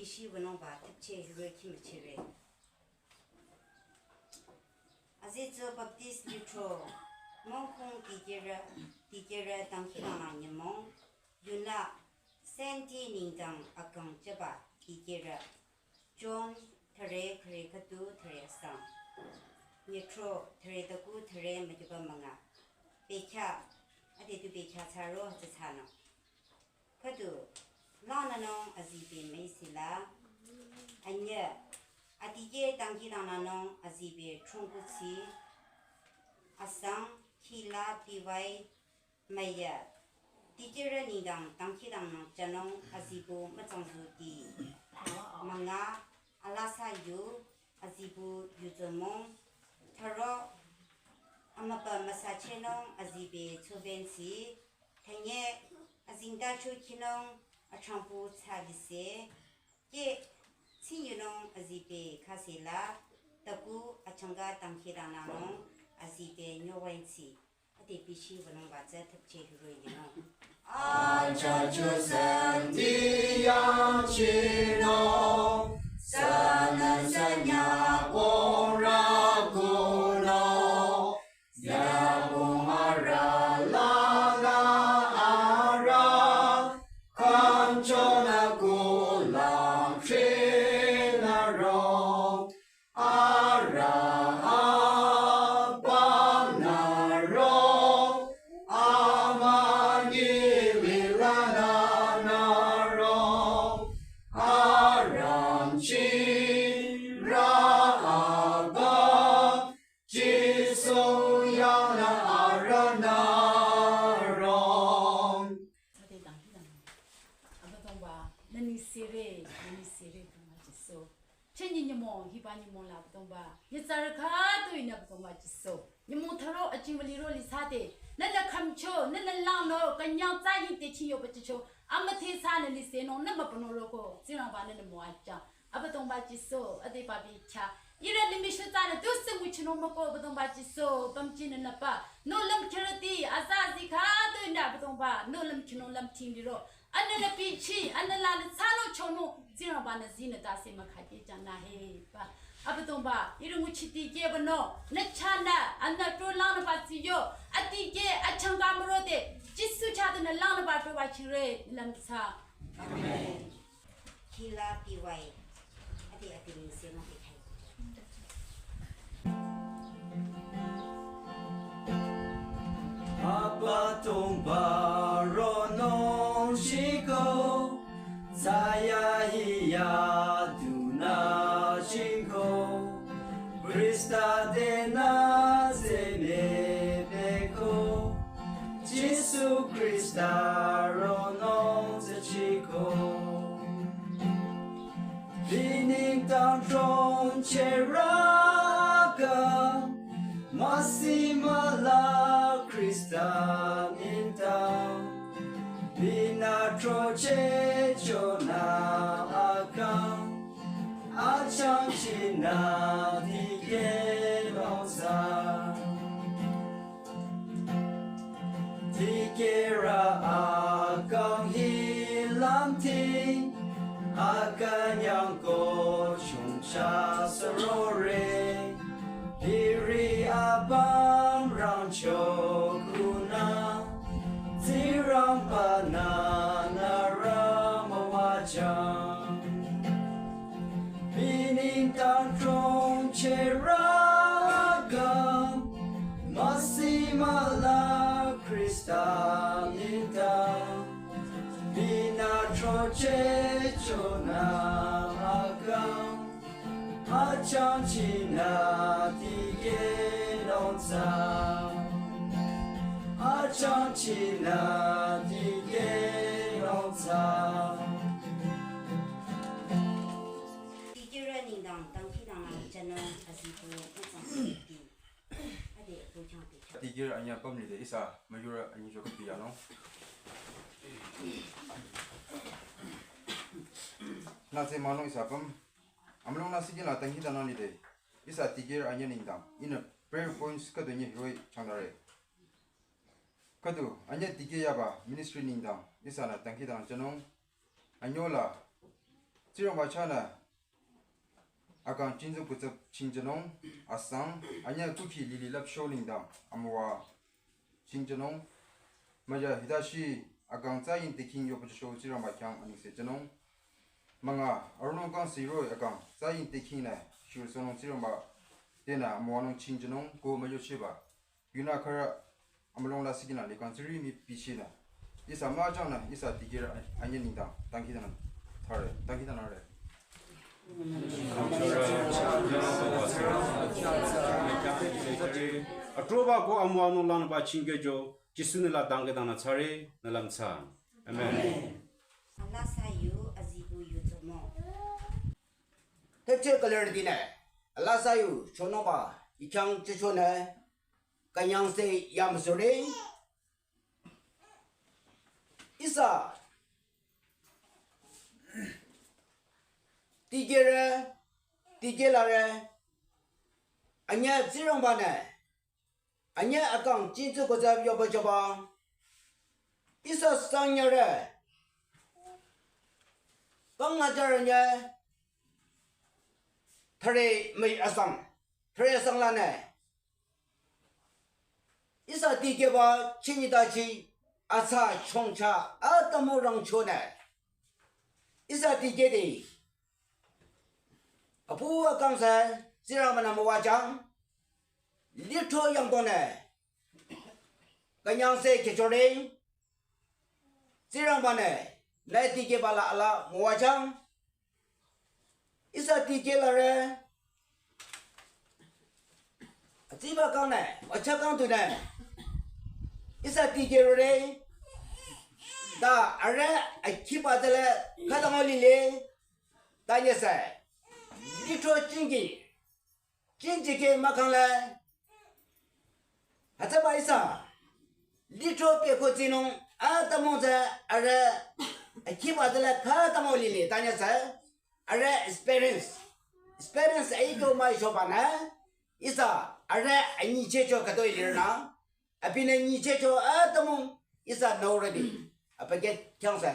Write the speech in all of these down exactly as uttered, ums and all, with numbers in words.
Ishi wünungba thüpcheh hiro khimüchire. Azitso Baptist Lithro, Mongkhong dikehrü, dikehrü dangkhidangnang nyümong, yunü, Senti nengdang akang jüba dikehrü, John thüre khüre khüdu thüre asang. Nyüthro thüre daku thüre müdheba münga. Bekhyah, ade du bekhyah thsaro hütsü thsanung. Khüdu, langnünung azipe müisila, anyüh, adikeh dangkhidangnangnung azipe throngkuthsi, asang, khila, biwai, müyü, dikehrü nengdang dangkhidangnang jünung azipu mütsangzuti, münga, alasa yu, azipu yuzomong, thüro, amüpa müsachehnung azipe tsubensi, thünye, azengtacho khinung, achangpu tsalise, keh, tsiyunung azipe khasela, daku achangka dangkhidangnangnung azipe nyowensi. Ade bishi wünungba tsü thüpcheh hiro linung. Achachu Senti yangchinung, sünü sünya wongra kunung, yabong ara lala ara, kangchonü kulang trinaro, ara abang naro, amünyi lila nünaro, arangchirü abang, Jisu yangnü arüh nüro. Tsüde dangkhidangnang. Abüdongba, nü nengse re, nü nengse re, Abüdongba Jisu. Chünye nyümong, hiba nyümong la Abüdongba. Nyitsarü khüdu-i nü Abüdongba Jisu. Nyümong thüro achingba liro lisade. Nünü khümcho, nünü langno, künyang tsü yingte ching yoba chicho. Amüdhethsa nü nengsenung, nü mübünung roko. Tsingrangba nünü müwajüng. Abüdongba Jisu, ade babi kya. Ihrü limih shutsanü tusü nguchinung müko Abüdongba Jisu, pümji nü nüpa. Nü lümkhirüti, aza azi khüdu-i nü Abüdongba, nü lümkhinung lümting liro. Anü nü bichi, anü lanü thsanung chonung, Tsingrangba nü zinü tase mükhakeh jünü heba. Abüdongba, ihrü nguchi dikehbanung, nü chahnü, anü tulangnüba tsiyo, adikeh, achangka mürode, Jisu chah du nü langnüba tuba chingre, lümthsa. Amen. Khila biwai. Ade ade nengse mah bikhai. Abüdongba ronung shiko, tsaya hiya dunü chingko, Khrista tenü zeme peko, Jisu Khrista ronung tsü chiko. Bi nengdang throngchehre akang, müsi müla Khrista nengdang. Binü throchehchonü akang, achangchinü dikehnung tsü. Dikehrü akang hi lümting, akünyang ko chongcha sürore. Hiri apüm rangcho kunü, Tsingrangba-nü nührü müwajüng. Bi nengdang throngchehre akang, müsi müla Khrista nengdang. Binü throchehchonü akang, achangchinü dikehnung tsü. Achangchinü dikehnung tsü. Dikehrü nengdang dangkhidangnang jünung azipu mütsang siti. Ade, bu chang te chang. Dikehrü anyüh pümlide ihsa müyurü anyüh jokti yanung. Nü tsü münung ihsa püm. Amülung nü siki la dangkhidangnang lide. Ihsa dikehrü anyüh nengdang. Ihnü prayer points khüdu nyi hiroh-i changdare. Khüdu, anyüh dikeh yaba ministry nengdang. Ihsanü dangkhidangnang jünung. Anyüh la, Tsingrangba chahnü akang chingzü kutsap chingjünung, asang, anyüh kukhi lili lapsho nengdang amüwa chingjünung. Müyü hitashi akang tsaying teking yohpüjüsho Tsingrangba khyang anengse jünung. Münga, arunung kang siroi akang tsaying tekingnü shursohnung Tsingrangba tenü amüwanung chingjünung ko müyocheba. Yunü khürü amülung la sikinü likang tsiri mi pichinü. Ihsa müchangnü ihsa dikehrü anyüh nengdang dangkhidangnang thsare, dangkhidangnangre. Atroba ko amüwanung lanba chingkejo, Jisu nü la dangkhidangnang thsare, nü lümthsa. Amen. Alasa yu azibu yu tsomo. Tepche kaler dinü. Alasa yu chonungba ikyang chichonü. Künyangse yamsore. Ihsa dikehrü, dikehlarü, anyüh Tsingrangbanü, anyüh akang chingzü kutsap yohpüjüba, ihsa sanyarü, kang ajarü nyü, thsare müi asang, thsare asang lanü, ihsa dikehba chinyidachi atsa chongcha atümung rangchonü. Ihsa dikehde. Apu akangse Tsingrangbanü müwajang. Lithro yangdongnü. Künyangse kechore. Tsingrangbanü nü dikehba la ala müwajang. Ihsa dikehlarü. Atsiba kangnü, acha kang tunü. Ihsa dikehrore. Ta arüh akhiba tsüle khütang lile. Ta nyüse. Lithro chingki. Chingki ke mükangla. Hütsüba ihsa. Lithro pekhu tsinung atümung tsü arüh akhiba tsüle khütang lile ta nyüse. Arüh experience. Experience aiko müichobanü. Ihsa arüh anyichehcho khütoi lirnü. Abinü nyichehcho atümung ihsa naurüti. Abükyü kyangse.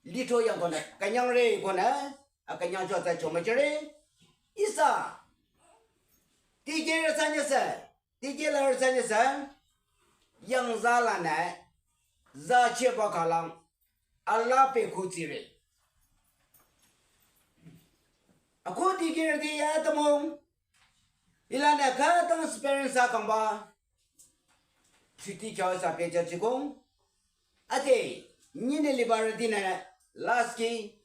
Lithro yangdongnü künyangre konü. Akünyangcho tsü chomüchire. Ihsa. Dikehrü sanyüse. Dikehlarü sanyüse, yangza lanü, zacheba khalang, ala pekhu tsire. Akhu dikehrüti atümung, ilanü khütang experience akangba, chuti kyo sa pecha chikong, ade, nyinü libarütinü, last ki,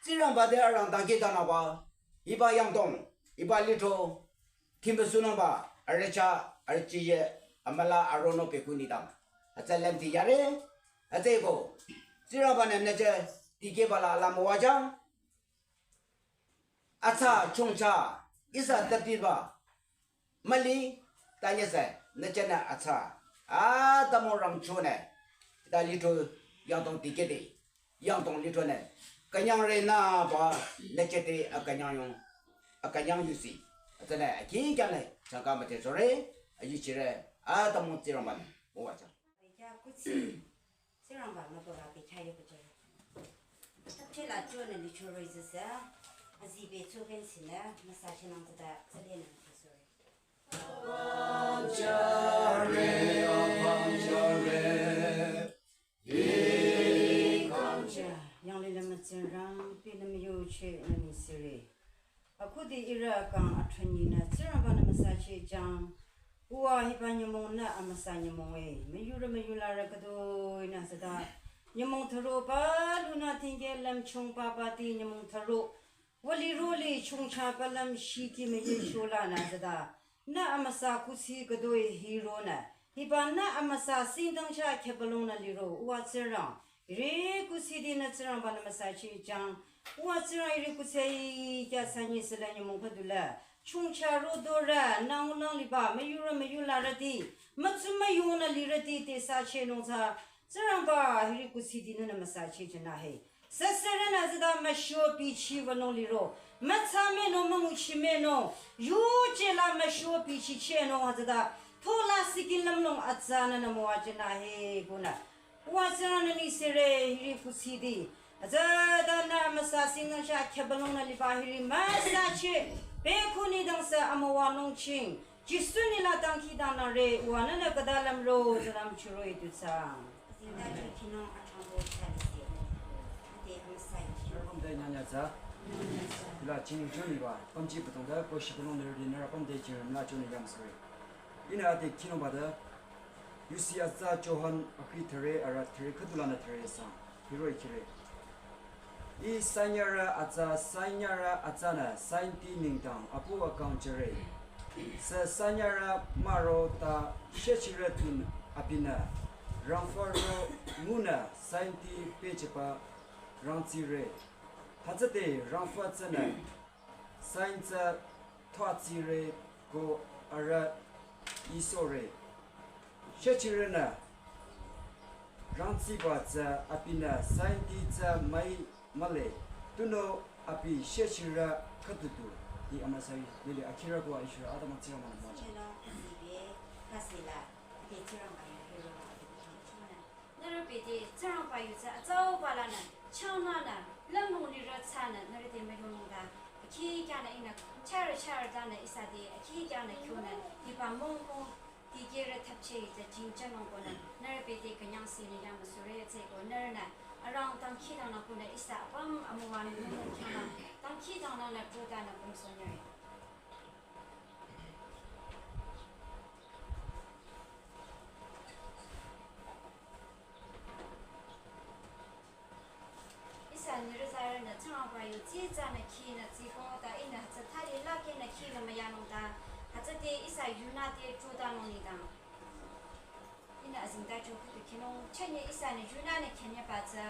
Tsingrangba te arang dangkhidangnangba, hiba yangdong, hiba lithro, thimba sunungba, arüh chah, arüh chiye, amüla arono pekhu nengdang. Hütsü lümti yare, hütsüeko, Tsingrangbanü nüche, dikehba la ala müwajang. Atsa chongcha, ihsa tatiba, müli, ta nyüse, nüchenü atsa. Atümung rangchonü. Ta lithro yangdong dikehde. Yangdong lithronü. Künyangre nüba nüchete akünyang yong. Akünyang yusi. Atsanü akhi kyanü. Changka müte sore. Ayuchire. Atümung Tsingrangbanü müwajang. Bekya kuthsi, Tsingrangba mübüba bekya yohpüjüre. Tüpchela chonü lithro roh-i züsa, azibe tsoben sinü, müsachinang züda, tsülenü müte sore. Yanglilü mütsingrang, pinü müyucheh nü misiri. Akhudi ihrü kang athranyinü Tsingrangba-nü müsachehjang. Uwa hiba nyümong nü amüsa nyümong e. Müyurü müyularü khütoi nü züda. Nyümong thüro palunü tingke lümchung papati nyümong thüro. Wüliro li chongcha palüm shiti müyeshola nü züda. Nü amüsa kuthsi khütoi hironü. Hiba nü amüsa singdang cha khepalongnü liro. Uwa Tsingrang. Hiri kuthsiti nü Tsingrangba-nü müsachehjang. Uwa Tsingrang hiri kuthsi kya sanyi sela nyümong khüdula. Chongcha rodorü, nü ngulang liba, müyurü müyularüti. Mütsu müyunü lirüti te sachehnung tsü. Tsingrangba hiri kuthsiti nünü müsachehjünü he. Süsürünü züda müsho pichi wünung liro. Mütsa meno münguchi meno. Yuje la müsho pichi chehnung züda. Tola sikin lümlong atsa nünü müwajünü he gunü. Uwa Tsingrang nü nisire hiri kuthsiti. Hütsüta nü amüsa singnang sha khebalong nü liba hiri amüsa chi. Pe khuni dangsa amüwa nungching. Jisu nila dangkhidangnangre uwa nünü khüta lümro tsü lümchiro idu tsang. Zinda chukino atangbo chalisi. Ade amüsa. Pamde nyanya tsü. Ila ching chuniba. Pamchi pütongda ko shibalong nü ri nüra pamde ching nüla chuni yamsore. Ihnü ade khinung bade. Yusi atsa Johan akhi thüre ara thüre khüdulanü thüre sang. Hiroh-i khire. Ih sanyarü atsa sanyarü atsanü sainti nengdang apu akang jüre. Sü sanyarü müro ta shechirü tun abinü rangfü ro ngunü sainti pehjüba rangtsire. Hütsüde rangfü tsünü sain tsü thwatsire ko arüh isore. Shechirünü rangtsiba tsü abinü sainti tsü müi mühle. Tunüo abi shechirü khüdu du. Ih amüsa lili akhirü ko ishirü adamü tsirü münü müwajü. Sino zibe kasila de tsirang ayo hiro. Nührü bete Tsingrangba yu tsü atsauba lanü, chahnanü, lümlong lirü tsünü, nührü te müyonungda, akhi kyanü ihnü, charü charü danü ihsa te, akhi kyanü kyonü, hiba mongkong, dikehrü thapche ite jingchanung konü, nührü bete künyangsinü yamüsure tseko, nührünü, arang dangkhidangnang konü ihsa apüm amüwanü mongkong kyanü, dangkhidangnangnü tudanü kümsonyüre. Ihsa nirüzarünü Tsingrangba yu tsitsanü khinü tsiko ta ihnü hütsü thali lakinü khinü müyanung ta hütsüde ihsa yunü te tudanung nengdang. Ihnü azengtacho khüdu khinung chünye ihsanü yunünü khenyeba tsü.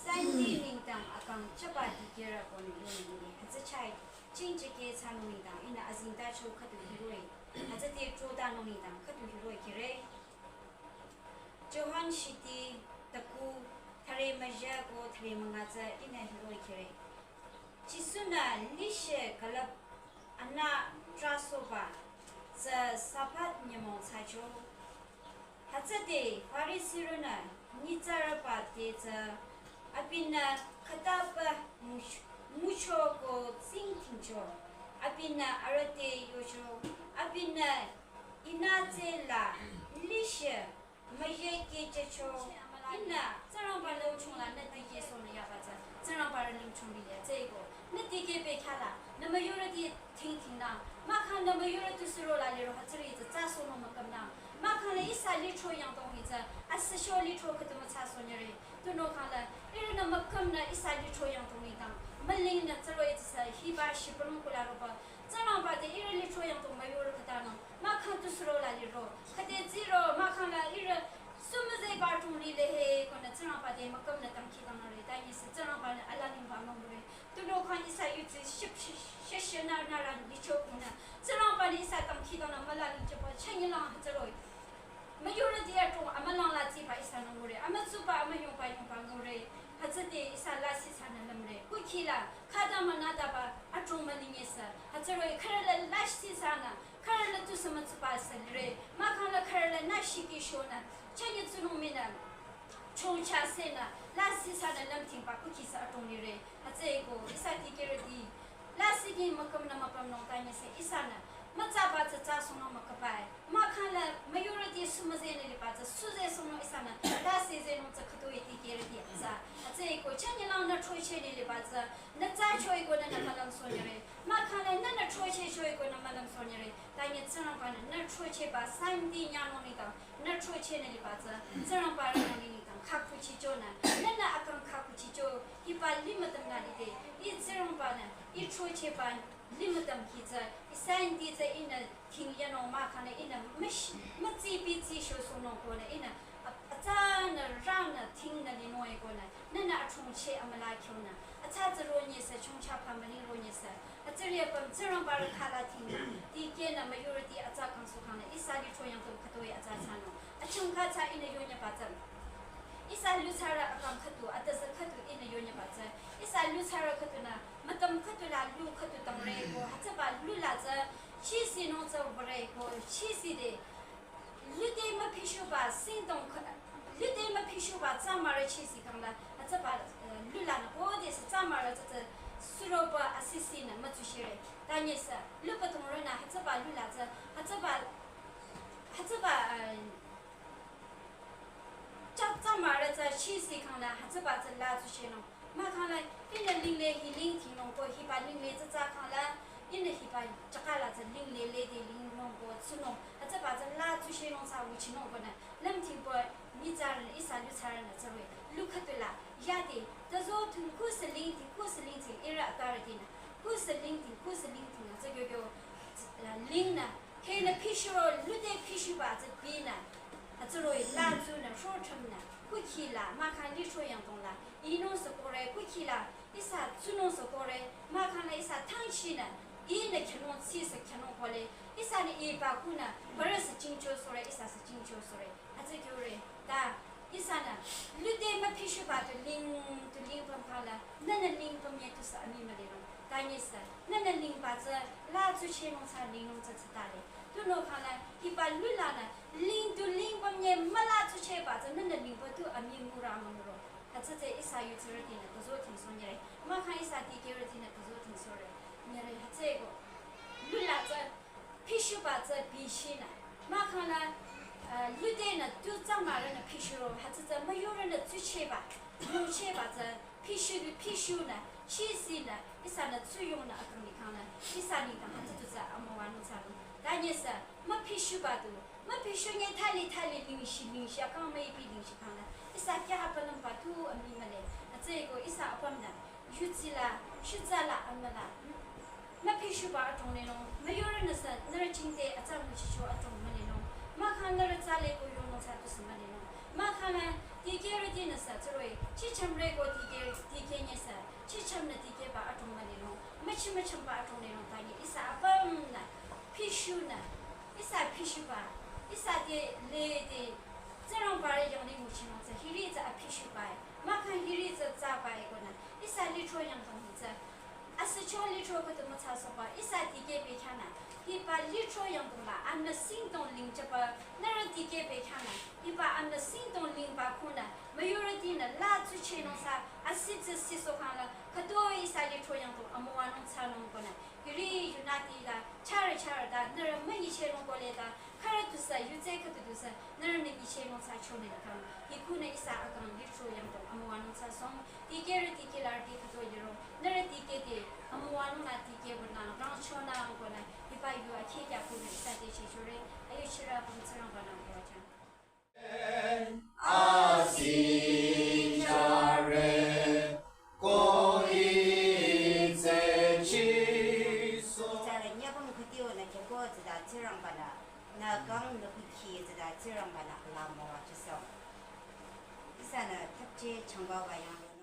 Sainti nengdang akang jüba dikehrü konü yunü nengdang. Hütsü chai chingcheke thsanung nengdang. Ihnü azengtacho khüdu hiroh-i. Hütsüde tudanung nengdang khüdu hiroh-i khire. Johan shiti taku thüre müzhü ko thüre münga tsü ihnü hiroh-i khire. Jisu-nü lishe külüp anü trahsohba tsü Sabbath nyümong thsacho. Hütsüde Farisirünü nyitsarüba te tsü abinü khütapü nguch-, ngucho ko tsingdhingcho. Abinü arüh te yocho. Abinü ihnü tsüla lishe müzhekehjücho. Ihnü Tsingrangba lümchung lanü dikehsohnü yaba tsü Tsingrangba lümchung lile tsüko. Nü dikehpü khala, nü müyurüti tingtingnang. Mahkhang nü müyurü tusüro la liro hütsüri tsü thsasohnung mükümnang. Mahkhang la ihsa lithro yangdong hi tsü, asüsho lithro khüdu müthsasohnyüre. Tunüo khang la, ihrünü mükümnü ihsa lithro yangdong nengdang. Mülingnü tsüro itsü hiba shibülung kula roba. Tsingrangba te ihrü lithro yangdong müyurü khütanung. Mahkhang tusüro la liro. Khüde tsiro, mahkhang la ihrü sümüzehba tung lile he, konü Tsingrangba te mükümnü dangkhidangnangre. Tanyisü Tsingrangba-nü alaa nengba müngure. Tunüo khang ihsa yutsü ship shi-, shi-, shi-, na-, nührü licho kunü. Tsingrangba-nü ihsa dangkhidangnang müla lingjüba chünyelang hütsüro-i. Müyurüti atung amülang la tsiba ihsanü ngure. Amütsuba amüyongba yongba ngure. Hütsüde ihsa lasih thsanü lümre. Kukhi la khüta münüdaba atung mülinyesü. Hütsüro-i khürü la lasih thsanü. Khürü la tusü mütsuba sü lire. Mahkhang la khürü la nü shikishonü. Chünye tsunung minü. Chongcha senü, lasih thsanü lümthingba kukhi sü atung lire. Hütsüeko, ihsa dikehrüti. Lasih di mükümnü mükümnung tanyisü ihsanü. Mütsaba tsü thsasohnung müküpai. Mahkhang la müyurüti sümüzehnü liba tsü suzehsohnung ihsanü. Lasih zehnung tsü khütoi dikehrüti atsa. Hütsüeko, chünyelang nü throchehnü liba tsü. Nü thsachoeko nünü mülümsohnyüre. Mahkhang la nünü throchehchoeko nü mülümsohnyüre. Tanye Tsingrangba-nü nü throchehba sainti nyanung nengdang. Nü throchehnü liba tsü, Tsingrangba rünü nengdang khakhuchichonü, nünü akang khakhuchicho, hiba limütüm nü lide, ih Tsingrangba-nü, ih throchehba limütüm hi tsü, ih sainti tsü ihnü thingyanung mahkhang la ihnü müsh-, mütsipi tsishosohnung konü ihnü, a-, atsanü rünü thingnü linung-e konü, nünü athungcheh amüla kyonü, atsa tsü ronyesü, chongcha pü müling ronyesü, Hütsüri apüm Tsingrangba rü khala thing, dikehnü müyurüti atsa kangsohkhang nü ihsa lithro yangdong khütoi atsa thsanung. Achangka tsü ihnü yonyeba tsü. Ihsa lu thsarü akang khüdu, atüzü khüdu ihnü yonyeba tsü. Ihsa lu thsarü khüdunü, mütüm khüdu la lu khüdu tangreko, hütsüba lu la tsü, chisi nung tsü würeko, chisi de. Lute müphishuba singdong kha-, lute müphishuba tsamarü chisi kangla, Hütsüba, eh, lula nü khodesü tsamürü tsü tsü suroba asisi nü mütsushire. Tanyesü, lupa tongrü nü hütsüba lula tsü, hütsüba, hütsüba, eh, tsa-, tsamürü tsü shisi khangla hütsüba tsü la tsushenung. Mahkhangla, ihnü lingle hi ling tingnung ko hiba lingle tsü tsa khangla, ihnü hiba chakala tsü lingle lede lingnung ko tsunung. Hütsüba tsü la tsushenung tsü nguchinung ko nü. Lümthingpü nyitsarü ihsa lutsarü nü tsüroi. Lu khütula, yade, tazo thung kusü lingting, kusü lingting, ihrü authority nü. Kusü lingting, kusü lingting nü, tsü gyogyo, uh, ling nü. Khenü phishuro, lude phishuba tsü binü. Atsüroi, la tsunü, short term nü. Kukhila, mahkhang lithro yangdongla. Inung sü kore, kukhila, ihsa tsunung sü kore, mahkhang la ihsa thangchi nü. Ihnü khenung, tsisü khenung kole. Ihsa nü iba kunü, bürü sü chingcho sore, ihsa sü chingcho sore. Hütsü kyore, ta, ihsanü, lude müphishuba tu ling, tu ling püm phala, nünü ling püm ye tusü amii mülerong. Tanyesü, nünü lingba tsü, la tsuchenung tsü lingnung tsü tsütale. Tunüo khangla, hiba lulanü, ling tu ling püm ye müla tsucheba tsü, nünü lingba tu amii ngura mümüro. Hütsü tsü ihsa yutsirütinü, tuzo tingso nyere. Mahkhang ihsa dikehrütinü, tuzo tingsore. Nyere, hütsüeko. Lula tsü, phishuba tsü bishinü. Mahkhangla, uh, ludenü tu tsamürünü phishuro, hütsü tsü müyurünü tsucheba, yungcheba tsü phishu, phishunü, chisinü, ihsanü tsuyungnü akang likhangla, ihsa nengdang hütsü tu tsü amüwanung tsü. Tanyesü, müphishuba tu, müphishu nye thali thali lingshi, lingshi, akang müipi lingshi khangla, ihsa kya apümnümba tu amii mühle, hütsüeko ihsa apümnü. Yutsila, shitsala amüla. Müphishuba adrong lenung, müyurünü sü, nührü jingte atsang nguchicho adrong mülenung. Mahkhang nührü tsale ko yonung tsü tusü mülenung. Mahkhang nü, dikehrütinü sü, tsüroi, chichamre ko dike, dike nye sü, chichamnü dikehba adrong mülenung. Müchi müchamba adrong lenung tanye, ihsa apümnü, phishunü, ihsa phishuba, ihsa te, lede, Tsingrangbarü yanglih nguchinung tsü, hiri tsü aphishuba-i, mahkhang hiri tsü tsaba-i konü, ihsa lithro yangdong hi tsü. Asücho lithro khüdu mütsa sohba, ihsa dikeh bekhyah nü. Hiba lithro yangdong la, amüsingdong lingchaba, nührü dikeh bekhyah nü. Hiba amüsingdong lingba khunü, müyurütinü, la tsuchenung tsü, asih tsü sisoh khangla, khütoi ihsa lithro yangdong, amüwanung thsanung konü. Hiri yunüti la, charü charü ta, nührü münyichehnung kohle ta, khürü tusü, yutse khüdu tusü, nührü münyichehnung thsachonü khang. Hikhunü ihsa akang lithro yangdong, amüwanung thsasohng, dikehrü dikehlarüti khütoi liro, nührü dikehti, amüwanung la dikehbonü, rangchonü konü, hiba yu akheh kya khunü ihsa te chichore, ayuchirü apüm Tsingrangba nü müwajüng. Asichare ko itse chiso. Asichare nyapüm khütiyo nü keko tsüta Tsingrangba nü, nü kang nü kukhi tsüta Tsingrangba nü la müwajüsohng. Ihsanü thapche changba wa yanglo nü.